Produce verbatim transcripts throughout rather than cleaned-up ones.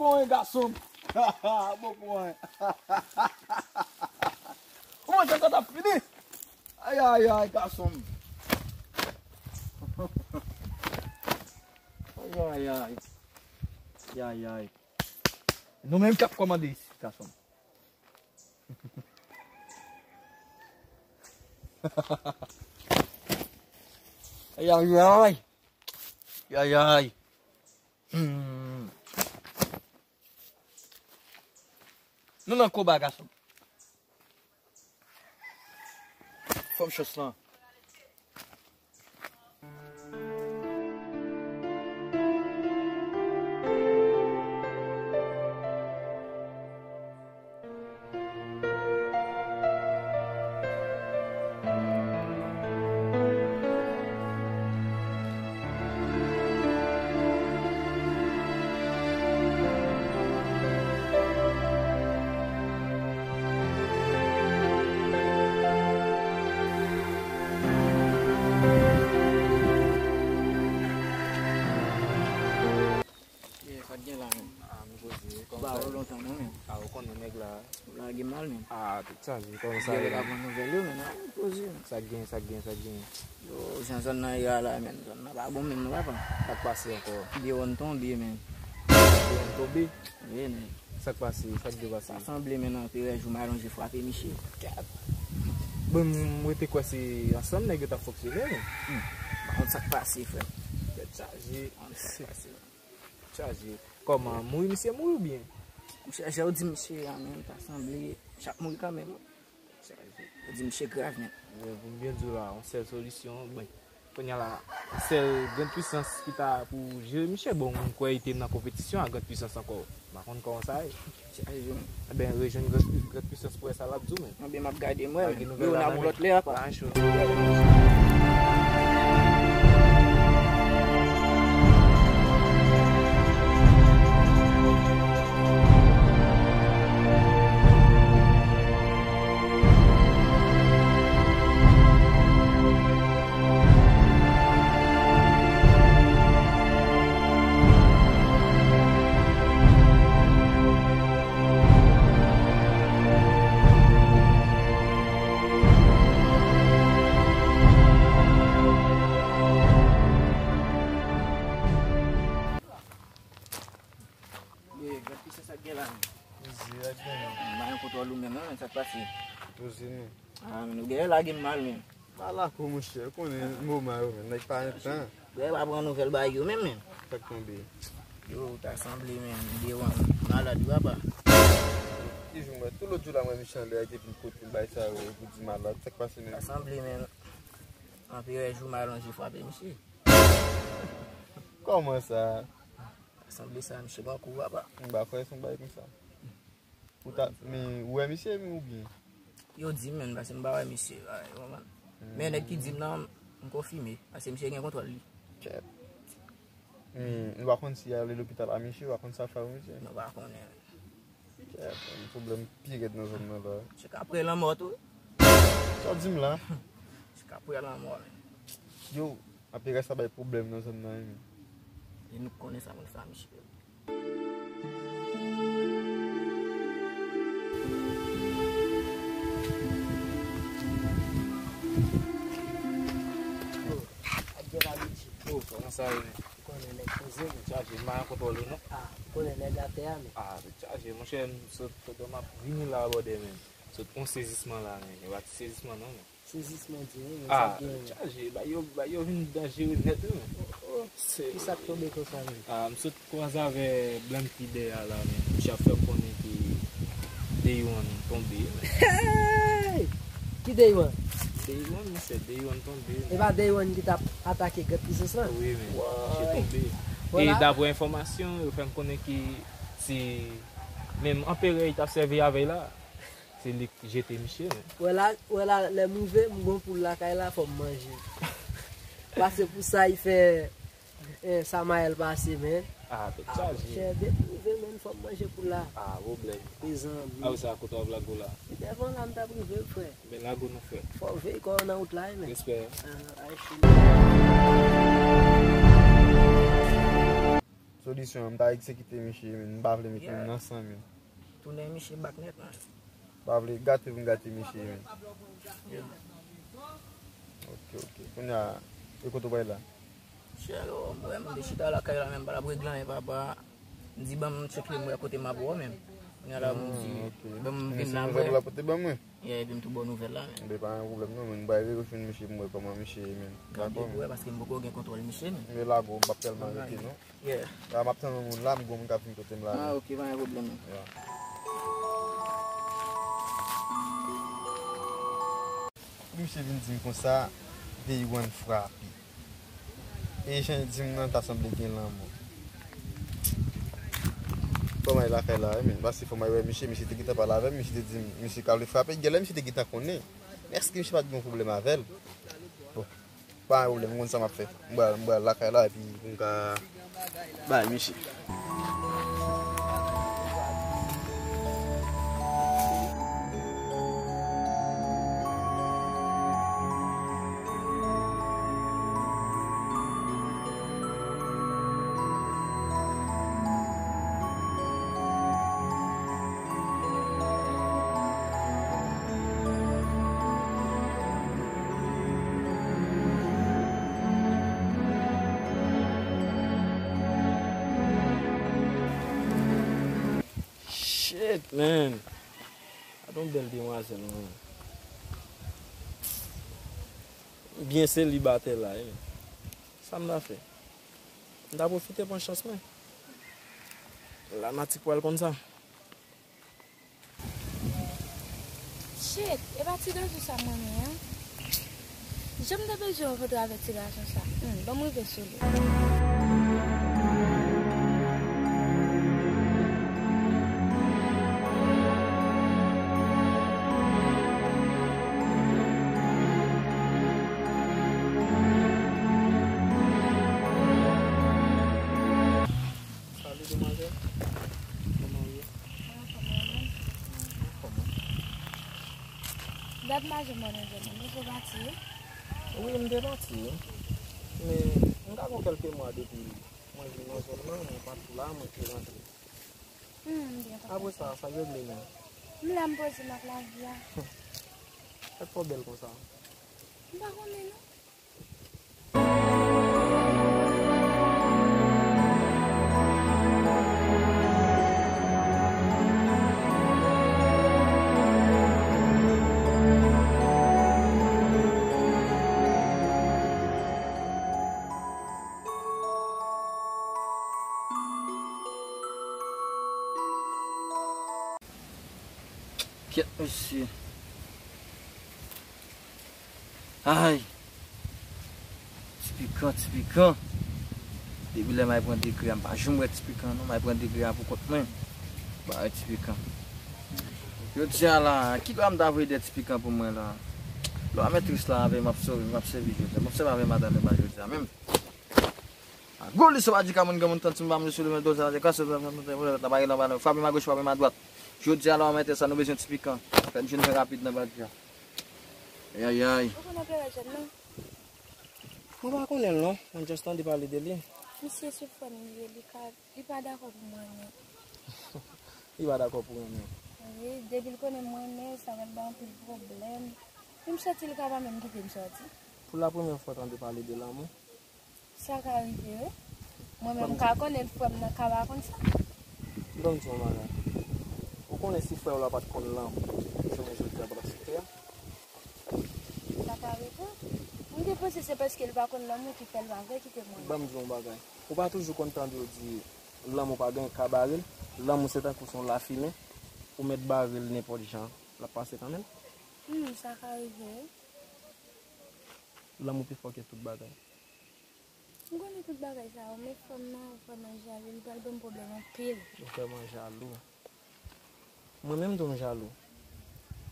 Bon, gason. Bon, bon. Ou manje sa t ap fini? Ay, ay, ay, gason. Ay, ay, ay. Ay, ay, ay. Nou menm k ap kòmande isi, gason. Ay, ay, ay. Ay, ay. Hmm. Nou nan konba, gason. Fòm chans lan. Yeah, sa k gen la menm? Ah, m poze. Kòman sa ye? Ba ou lontan non menm. Ah, ou konnen nèg la. Ou lage mal menm. Ah, tèt chaje, kòman sa ye? Ou pa pran nouvèl yo menm, ah, poze. Sa k gen, sa k gen, sa k gen? Yo, jan zòn nan ye a la menm, zòn nan pa bon menm non papa. Sa k pase ankò? Dewòn tonbe menm. Dewòn tonbe? Wi menm. Sa k pase, sa k dwe pase? Sa sanble menm anperè jou m alonje frape misye. Kèt. Bon, m rete kwè se ansanm nèg yo t ap fonksyone menm. Hmm. Pa konn sa k pase frè. Tèt chaje. Pa konn sa k pase. Chaje. Kòman? Mouri misye mouri oubyen? Monchè, jan w di misye a menm, ta sanble chak mouri kanmenm. Chaje. Yo di misye grav nèt. Men pou m byen di w la, yon sèl solisyon, bon, kounye a la, yon sèl Grand Puissance ki ta pou jere misye, bon, m kwè li te nan konpetisyon ak Grand Puissance ankò. M pa konn kòman sa ye. Chaje. Ebyen, rejwenn Grand, Grand Puissance pou wè sa l ap di w menm. Ebyen, m ap gade m wè. Malgre menm. Yo, nouvèl la n ap menm. Lòt lè a, pa. Pa cho. Ye, gad kisa sa gen la menm. Poze a gen. M pa nan kontwòl ou menm non, sa k pase? Poze non. Ah, men ou genlè lage m mal menm. Pa lakou monchè, ou konnen moman yo menm, nèg pa gen tan. Genlè pa pran nouvèl bagay yo menm menm. Sa k tonbe? Yo, ta sanble menm, Dewòn malad wi papa. Ki jou m wè, tou lòt jou la m wè misye anlè a, li te vin kote m bay sa yo, pou di malad, sa k pase menm? Ta sanble menm, anperè jou m alonje frape misye. Kòman sa? Sanble sa, misye pran kou, papa. M pa kwè se yon bagay konsa. Ou ta, men, ou wè misye, men, oubyen? Yo di m, men, paske m pa wè misye, bagay, ou konprann? Hmm. Men nèg ki di m nan, m konfime, paske misye gen kontwòl li. Kèt. Men, nou pa konn si y ale lopital a misye, ou pa konn sa fè misye? Nou pa konnen. Kèt, yon pwoblèm pi rèd nan zòn nan la. Misye ka pre lanmò tou. Sa w di m la? Misye ka pre lanmò, men. Yo, anperè sa bay pwoblèm nan zòn nan, wi. E nou konnen sa moun sa misye. Yo, ak bèl abitid. Oh, kòman sa ye, men? Ou konnen nèg poze, men. Chaje, m pa nan kontwòl ou, non. Ah, ou konnen nèg atè a, men. Ah, tèt chaje, monchè, m sot pandan m ap vini la, brother, men. Sot pran sezisman la, men. E pa ti sezisman, non, men. Sezisman di, wi, men sa gen. Ah, chaje, bagay yo, bagay yo vin danjere nèt, wi, men. Oh, oh, se. Kisa k tonbe konsa, men? Ah, m sot kwaze avè Blanky dèyè a la, men. Misye ap fè m konnen ke Day One tonbe, men. Hey! Ki Day One? Day One, monchè, Day One tonbe, men. E pa Day One ki t ap atake Grand Puissance lan? Wi, men. Woy. Misye tonbe. Vwala. E daprè enfòmasyon, yo fè m konnen ke se menm anperè li t ap sèvi avè l la. Se li k jete misye, men. Wè la, wè la, lè m rive, m gon poul lakay la, fò m manje. Pase pou sa, li fè, eh, Samael pase, men. Ah, tèt chaje. Ah, monchè, depi m rive, men, fò m manje poul la. Ah, pwoblèm. Mezanmi. Ah, wi, sa kote w ap lage w la? E devan la, m t ap rive, frè. Men lage w non, frè. Fò w veye kò w nan wout la, wi, men. Respè. Ah, ay, fini. Kondisyon an, m ta egzekite misye, men m pa vle met menm nan san mil. Tounen misye bak nèt, man. Pa vle gate pou m gate misye, men. Ok, ok. Kounye a, e kote w pral la? Chè, yo, mwen, m te chita lakay la, men m pa t ap regle anyen, papa. M di, ban m tcheke m wè kote m ap wè w menm. Kounye a la, m di, ban m vin la, mwen. Yeah, epi m tou ba w nouvèl la, men. Enben, pa gen pwoblèm non, men m pral veye jwenn misye pou m wè kòman misye ye, men. Gade pou wè, paske m poko gen kontwòl misye, men. Men lago, m p ap tèlman rete non. Yeah. La, m ap tann yon moun la, m gen yon moun k ap vin kote m la. Ah, ok, pa gen pwoblèm non. Yeah. Misye vin di m konsa, day one frape. E jan l di m nan, ta sanble gen lanmò. Fò m al lakay la, wi, men. Paske fò m al wè misye, misye te gentan pale avè m, misye te di m, misye ka vle frape. Genlè misye te gentan konnen. Men èske misye pa t gen yon pwoblèm avè l? Bon, pa gen pwoblèm, m konn sa m ap fè. M pral, m pral lakay la, epi pou m ka bay misye. Shit, man. Gade yon bèl demwazèl, man. M byen selibatè la, wi. Sa m ta fè? M ta pwofite pran chans mwen. Lanati pral konn sa. Shit, e pa ti gason sa m renmen an. Jan m te bezwen rankontre avèk ti gason sa. Hmm, ban m rive sou li. Salut, demwazèl. Kòman w ye? Mwen anfòm, ou menm? Mwen anfòm, wi. Dat m pa janm wè nan zòn nan. Ou te pati, wi? Wi, m te pati, wi. Men, m ka gen kèlke mwa depi mwen vin nan zòn nan, mwen pa t la, mwen te rantre. Hmm, m byen konprann. Apre sa, sa k regle menm? M la, m poze m ak lavi a. Tèt pa w bèl konsa. M pa konnen, non. Kyèt, mesye. Ay! Ti Pikan, Ti Pikan. Depi lè m al pran degre a, m pa janm wè Ti Pikan non, m al pran degre a pou kont mwen. M pa wè Ti Pikan. Jodi a la, ki lwa m ta voye dèyè Ti Pikan pou mwen la? Lwa mètris la avè m ap sove, m ap sèvi jodi a. M ap sèvi avè madanm mwen jodi a menm. A gwo li sou pa di ka moun granmoun tann si m pa m sou li men doza se kase frape m a goch, frape m a dwat. Jodi a la w mèt sa nou bezwen Ti Pikan. Fè n jwenn mwen rapid nan bak la. Ayayay. Ou konnen Père John non? Mwen pa konnen l non. Mwen just tande pale de li. Misye se frè m li ye, li ka, li pa dakò pou m renmen. Li pa dakò pou renmen. Wi, depi l konnen m renmen, sa pral bay anpil pwoblèm. Li m sòti, li ka pa menm kite m sòti. Pou la premyè fwa w tande pale de lanmou? Sa ka rive, wi. Mwen menm, m ka konnen l, frè m nan ka pa konn sa. Ban m di w yon bagay. Ou konnen si frè w la pa t konn lanmou, jounen jodi a pa t ap site a? Sa ka rive. M te panse se paske l pa konn lanmou ki fè l pa vle kite mwen. Ban m di w yon bagay. Ou pa toujou konn tande yo di lanmou pa gen ka bare l? Lanmou se tankou se yon lafimen. Ou mèt bare l nenpòt jan, l ap pase kanmenm. Hmm, sa ka rive, wi. Lanmou pi fò ke tout bagay. M konnen tout bagay sa yo, men frè m nan vrèman jalou, li pral ban m pwoblèm anpil. Ou vrèman jalou. Mwen menm tou m jalou.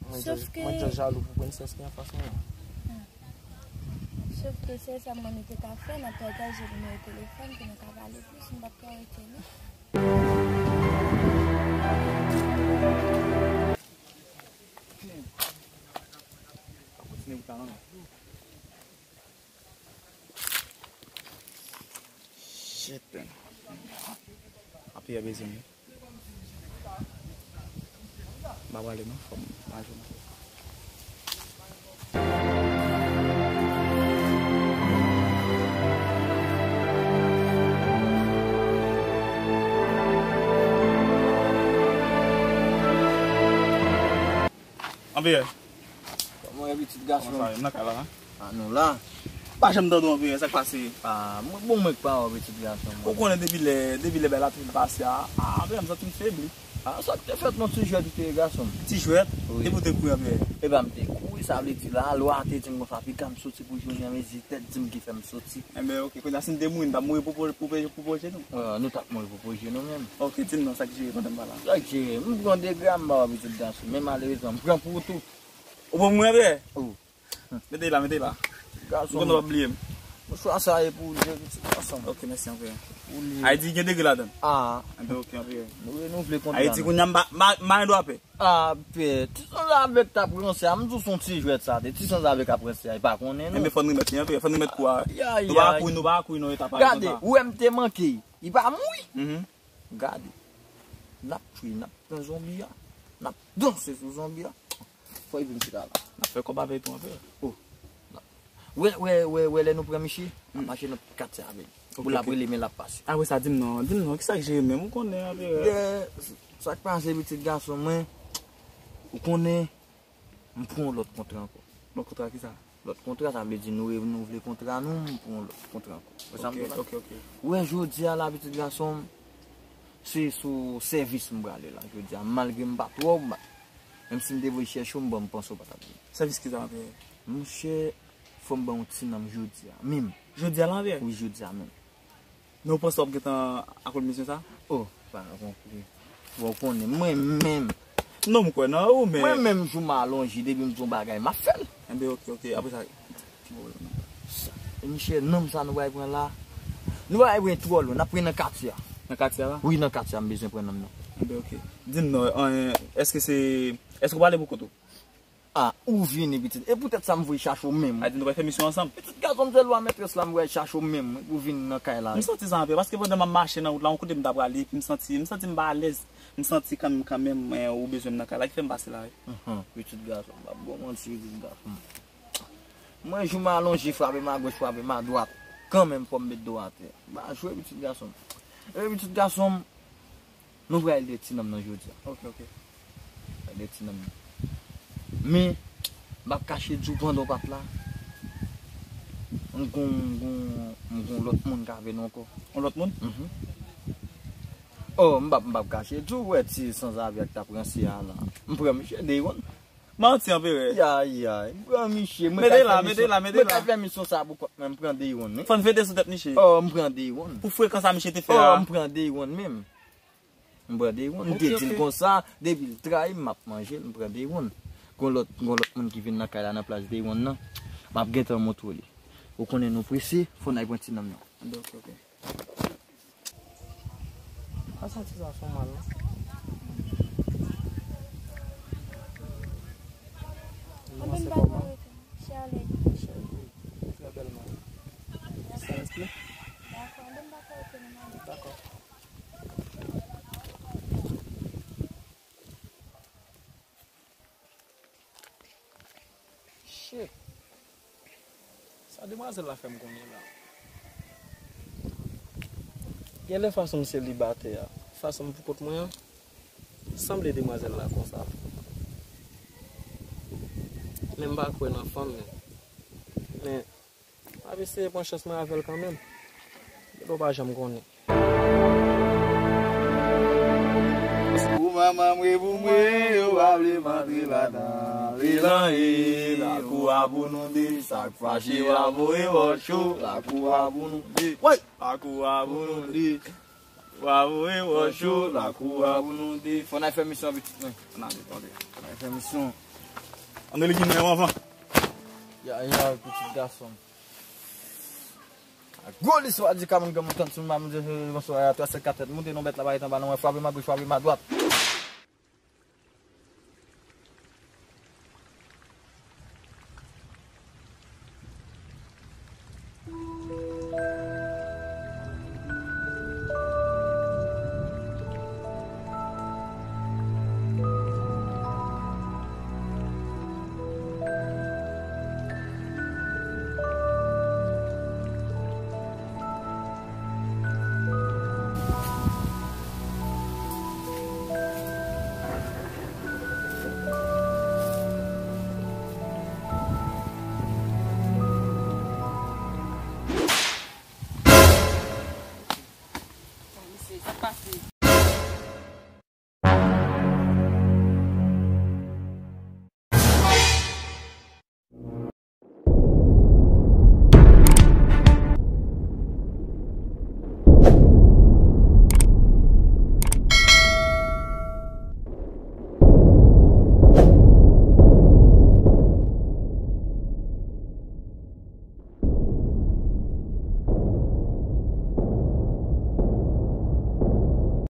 Mwen just, mwen just jalou pou prensès ki anfas mwen an. Hmm. Sof ke sèl sa mwen nou te ka fè, n ap pataje nimewo telefòn pou nou ka pale plis, m p ap twò rete non. Shit, man. Anpiyè bezwen m. M pa prale non, fò m pa jwenn anpiyè. Anpiyè. Kòman w ye, pitit gason? Kòman sa ye? M nan kay la, a. A, nou la. Pa janm tande w, Anpiyè, sa k pase? A, mwen bon, mwen k pa wè w, pitit gason mwen. Ou konnen depi lè, depi lè bagay la te fin pase a, a, Anpiyè, m santi m febli. A, sa k te fèt non, ti jwèt ou te ye, gason m? Ti jwèt? Wi. Depi w te kouri, Anpiyè. Epa, m te kouri, sa vle di la, lwa te di m konsa, piga m soti pou jwenn yon mezi, tèt di m ki fè m soti. Enben, oke, kounye a si n te mouri, n t ap mouri pou, pou, pou, pou pwoje nou? Wi, nou t ap mouri pou pwoje nou menm. Oke, di m non, sa k jere pandan m pa la? Sa k jere? M pran de gram, m ba w, pitit gason, men malerezman, m pran pou ou tou. Ou pran pou mwen, Anpiyè? Wi. Mete la, mete la. Gason. Ou konn w ap bliye m. Mouchwa sa e pou ou, pitit gason. Oke, mèsi, Anpiyè. Ou li. Ayiti gen degre ladan l. A. Enben, oke, Anpiyè. Nou renouvle kontra nou. Ayiti kounye a m pa, m pa, m pa gen dwa pè. A, pè, ti sanzave k t ap ranse a, m di w se yon ti jwèt sa te. Ti sanzave k ap ranse a, li pa konnen non. Enben, fò n remèt li, Anpiyè, fò n remèt kou a. Ay, ay, ay. Nou pa ka kouri, nou pa ka kouri nan yon eta parèy konsa. Gade, ou wè m te manke, li pa mouri. Mhm. Gade, n ap chwe, n ap pran zonbi a, n ap danse sou zonbi a. Fò epi m chita la. N ap fè kòb avè l tou, Anpiyè. O. Wè, wè, wè, wè, lè nou pran miche, n ap mache nan katye avè l. Pou l ap rele men l ap pase. Apre sa, di m non, di m non, kisa k jere menm? Ou konnen, Anpiyè. Sa k pase, pitit gason mwen, ou konnen, m pran yon lòt kontra ankò. Lòt kontra kisa? Lòt kontra, sa vle di nou renouvle kontra nou, m pran yon lòt kontra ankò. Wè sa m di w la? Oke, oke. Ou wè jodi a la, pitit gason m, se sou sèvis m prale la jodi a. Malgre m pa twò, m pa, menm si m te voye chèche w, m bon, m panse w pa t ap vini. Sèvis kisa, Anpiyè? Monchè, fò m ba w yon ti nanm jodi a menm. Jodi a la, Anpiyè? Wi, jodi a menm. Men w panse w ap gentan akonpli misyon sa? O, pa konpli. Bon, ou konnen, mwen menm. Non, m kwè nan ou, men. Mwen menm, jou m alonje, depi m di yon bagay, m ap fè l. Enben, oke, oke. Apre sa, sa, e miche, nonm sa nou pral pran la, nou pral pran twò lwen, n ap pran nan katye a. Nan katye a la? Wi, nan katye a, m bezwen pran nonm nan. Enben, oke. Di m non, an, èske se, èske w prale pou kont ou? A, ou vini, pitit. E poutèt sa m voye chache w menm. A di nou pral fè misyon ansanm. Pitit gason m, se lwa metrès la m voye chache w menm, wi, pou vin nan kay la, wi. M santi sa anpil, paske pandan m ap mache nan wout la, yon kote m ta prale, epi m santi, m santi m pa alèz. M santi kanmenm, kanmenm, eh, ou bezwen m nan kay la, ki fè m pase la, wi. Pitit gason m, m p ap ba w manti, pitit gason m. Mwen, jou m alonje, frape m agòch, frape m adwat. Kanmenm, fò m met do atè. M pa jwe, pitit gason m. E, pitit gason m, Nou pral de ti nanm nan jodi a. Oke, oke. Pral de ti nanm nan. Men, m p ap kache di w pandan w pa t la, m gon, m gon, m gon lòt moun k avè nou ankò. Yon lòt moun? Mhm. O, m p ap, m p ap kache di w, wè ti sanzave a k t ap ranse a la. M pran misye de yon. Manti, anperè. Yayay, m pran miche, mwen ka fè misyon. Mete la, mete la, mete la. Mwen ka fè misyon sa pou kont mwen, m pran de yon, wi. Fò n fete sou tèt miche. O, m pran de yon. Pou frekans sa miche te fè a. O, m pran de yon menm. M pran de yon. M te di l konsa, depi l trayi m, m ap manje l, m pran de yon. Gon lòt, gon lòt moun ki vin nan kay la nan plas de yon nan. M ap gentan montre w li. Ou konnen nou prese, fò n al pran ti nanm nan. Oke, oke. Pa santi sa fè w mal non. Anben m pa gen rete. Chè ale. Chè ale. Trè bèl man. Sa respè. Dakò, anben m pa gen rete non, m ale. Dakò. Shit. Sa demwazèl la fè m konnen la. Genlè fason m selibatè a, fason m pou kont mwen an, sanble demwazèl la konsa. Men m pa kwè nan fanm nan. Men M ap eseye pran chans mwen avè l kanmenm. Genlè w pa janm konnen. Pou manman m e pou mwen, yo pa vle m antre ladan. Elan e, lakou a pou nou de, sa k fache pa voye wòch yo, lakou a pou nou de. Woy! Lakou a pou nou de. Lakou a pou nou de. Fò n al fè misyon pitit mwen. Ann ale, ann ale. Fò n al fè misyon. Ann ale ki mwen anvan. Ya, ya, pitit gason m. Gwo listwa di ka moun granmoun tann sou m, madanm di, bonswa, a twa sèt kat tèt, moute non bèt la, pa ret anba non, mwen frape m agoch, frape m adwat.